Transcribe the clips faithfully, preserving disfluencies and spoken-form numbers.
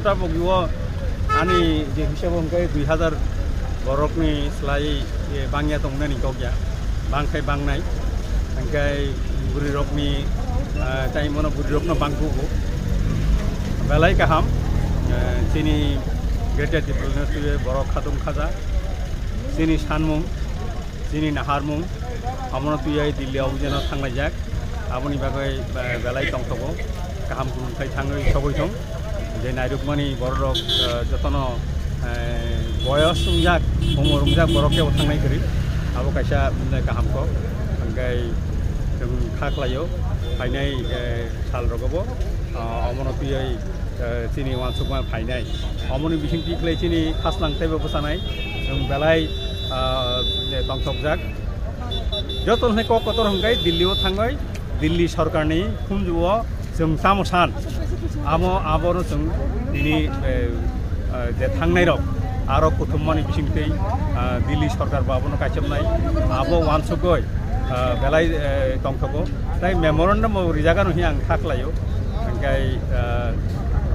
Tabuk o ani je hisab hwnkhe dui hazar borokni slai, eh, bangya tongnani kokya, bangkhai bangnai, hwnkhe bwrwirokni, eh, tai mano bwrwirokno bangkugo. Belai kaham, eh, chini Greater Tipraland borok khatung khaja, chini sanmung, chini naharmung, omono twiwi Delhi o jeno thanglaijak. Aboni bagwi, eh, belai tongthogo, kaham khulumkhai thangwi sogwi thung. Je nairukmani bororok, eh, jotono, eh, boyos wngjak, umor wngjak borok kebo thangnai kwrwi. Abo kaisa, mm, kaham kok. Hwnkhe chwng kha khlaio, phainai, eh, salrogo bo, ah, omono twiwi, eh, chini uansukma phainai. Omoni bisingtwi khlai chini khaslang teibo bwchanai. Chwng belai, ah, tongthokjak. Joto hwnwi kok kotor hwnkhe Delhi o thangwi Delhi sorkarni khunju o chwng tamo san. Amo, abono chwng tini, eh, eh, je thangnai rok aro kuthum mani bisingtwi, ah, Delhi sorkar bo abono kaichomnai. Abo uansukgwi, ah, belai, eh, tongthogo. Tai memorandum bo rijak ano hinwi ang kha khlaio. Hwnkhe, ah,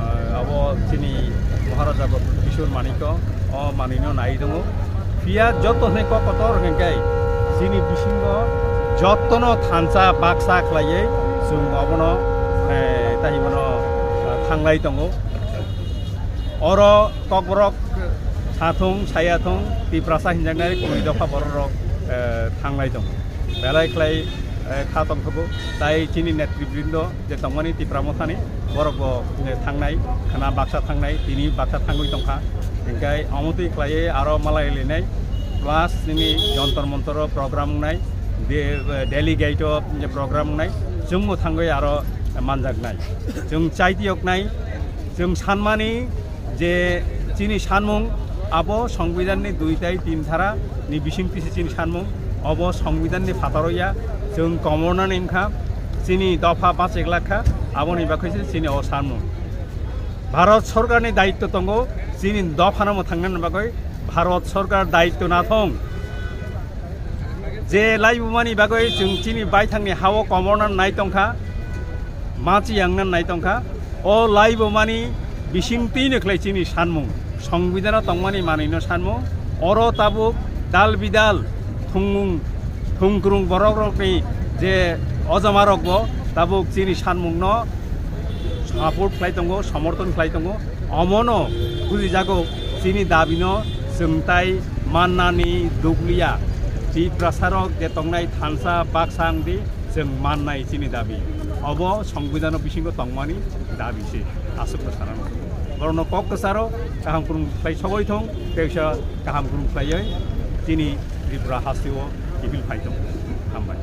ah, abo chini Maharaja Kishore Manikya o manwino nai tongo. Phiya joto hwnwi kok kotor hwnkhe chini bisingo jotono thansa baksa khlaiwi chwng obono, eh, tai bono, ah, thanglai tongo. Oro Kokborok sathung, sayathung, Tiprasa hinjaknai kumi dopha bororok, eh, thanglai tongo. Belai khlai, eh, kha tongthogo. Tai chini netribrindo je tongmani Tipra Mothani, borok bo, eh, thangnai, khna baksa thangnai, tini baksa thangwi tongkha. Hwnkhe omotwi khlaiwi aro malai linai, plus nini Jantar Mantar o program wngnai, de-, eh, Delhi Gate o je program wngnai, chwngno thangwi aro manjaknai. Chwng chaitiyoknai, chwng sanmani je chini sanmung abo Songbidanni dui tai tin dhara ni bisingtwi se chini sanmung, obo Songbidanni phataro ya, chwng komornani wngkha, chini dopha bachek lakha, aboni bagwi se chini o sanmung. Bharat Sorkarni daitto tongo, chini dophano mwthangnani bagwi Bharat Sorkar daitto nathung. Je laibumani bagwi chwng chini baithangni hao komorna nai tongkha, machi yangna nai tongkha. O laibumani bisingtwino khlai chini sanmung, Songbidanno tongmani manwino sanmung. Oro tabuk dal bidal thungmung, thungkrung borokrokni je ojamarokbo tabuk chini sanmungno support khlai tongo, somorthon khlai tongo. Omono bujijago chini dabino chwng tai mannani dukliya. Tiprasarok je tongnai thansa baksa wngdi chwng mannai chini dabi. Obo Songbidanno bisingo tongmani dabi se. Aswkno sana borokno kok kwcharo kaham kwrwng khlai sogwi thung, teisa kaham kwrwng khlaiwi chini Tripura hasteo kiphil phai thung. Hambai.